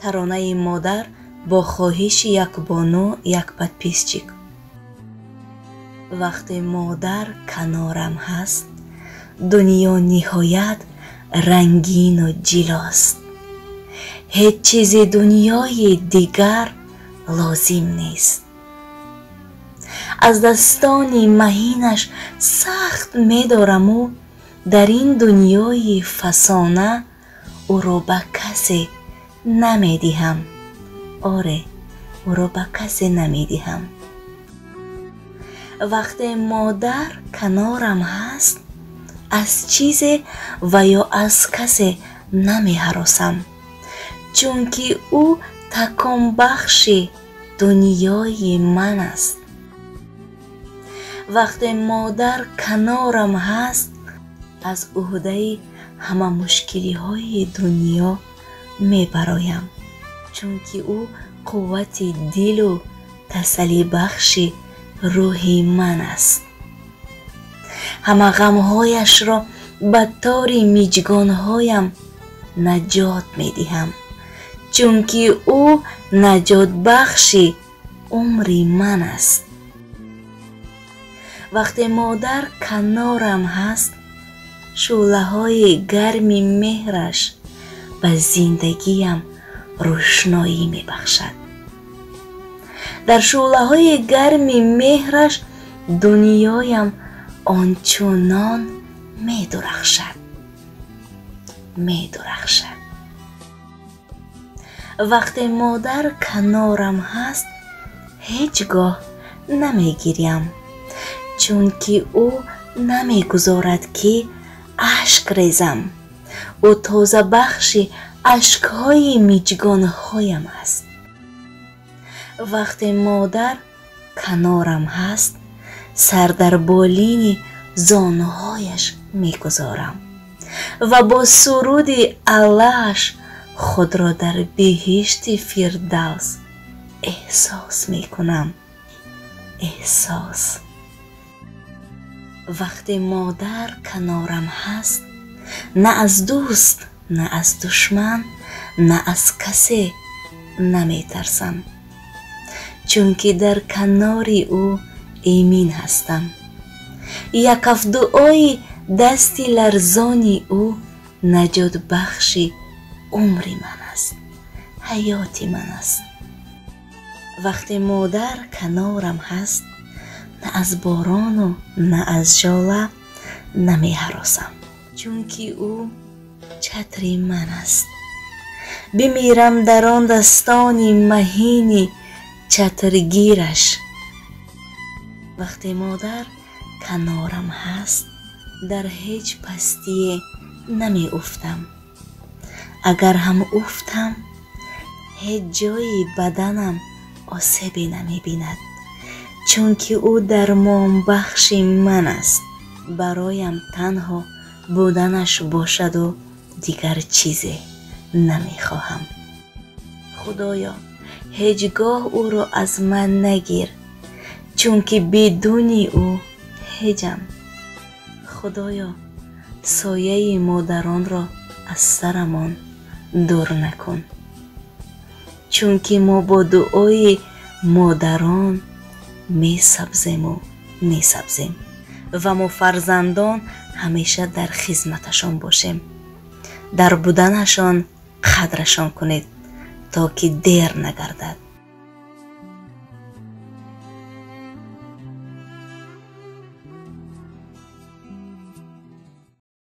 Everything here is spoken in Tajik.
Таронаи модар бо хоҳиши як бону, як подписчик. Вақте модар канорам ҳаст, дунё ниҳоят рангину ҷилост. Ҳеҷ чизи дунёи дигар лозим нест. Аз дастони маҳинаш сахт медораму дар ин дунёи фасона ӯро ба касе намедиҳам. Оре, ӯро ба касе намедиҳам. Вақте модар канорам ҳаст, аз чизе ва ё аз касе намеҳаросам, чунки ӯ таконбахши дунёи ман аст. Вақте модар канорам ҳаст, аз уҳдаи ҳама мушкилиҳои дунё мебароям, чунки ӯ қуввати дилу тасаллибахши рӯҳи ман аст. Ҳама ғамҳояшро ба тори миҷгонҳоям наҷот медиҳам, чунки ӯ наҷотбахши умри ман аст. Вақте модар канорам ҳаст, шӯълаҳои гарми меҳраш ба зиндагиям рӯшноӣ мебахшад. Дар шӯълаҳои гарми меҳраш дунёям ончунон медурахшад, медурахшад. Вақте модар канорам ҳаст, ҳеҷ гоҳ намегирям, чунки ӯ намегузорад, ки ашк резам. Ӯ тозабахши ашкҳои миҷгонҳоям аст. Вақте модар канорам ҳаст, сар дар болини зонуҳояш мегузорам ва бо суруди Аллааш худро дар биҳишти Фирдавс эҳсос мекунам. Эҳсос. Вақте модар канорам ҳаст, на аз дӯст, на аз душман, на аз касе наметарсам, чунки дар канори ӯ эмин ҳастам. Як дуои дасти ларзони ӯ наҷотбахши умри ман аст, ҳаёти ман аст. Вақте модар канорам ҳаст, на аз борону на аз жола намеҳаросам, чунки ӯ чатри ман аст. Бимирам дар он дастони маҳини чатргираш. Вақте модар канорам ҳаст, дар ҳеҷ пастие намеуфтам. Агар ҳам уфтам, ҳеҷ ҷои баданам осебе намебинад, чунки ӯ дармонбахши ман аст. Бароям танҳо буданаш бошаду дигар чизе намехоҳам. Худоё, ҳеҷ гоҳ ӯро аз ман нагир, чунки бидуни ӯ ҳеҷам. Худоё, сояи модаронро аз сарамон дур накун, чунки мо бо дуои модарон месабзему месабзем ва мо фарзандон ҳамеша дар хизматашон бошем. Дар буданашон қадрашон кунед, то ки дер нагардад.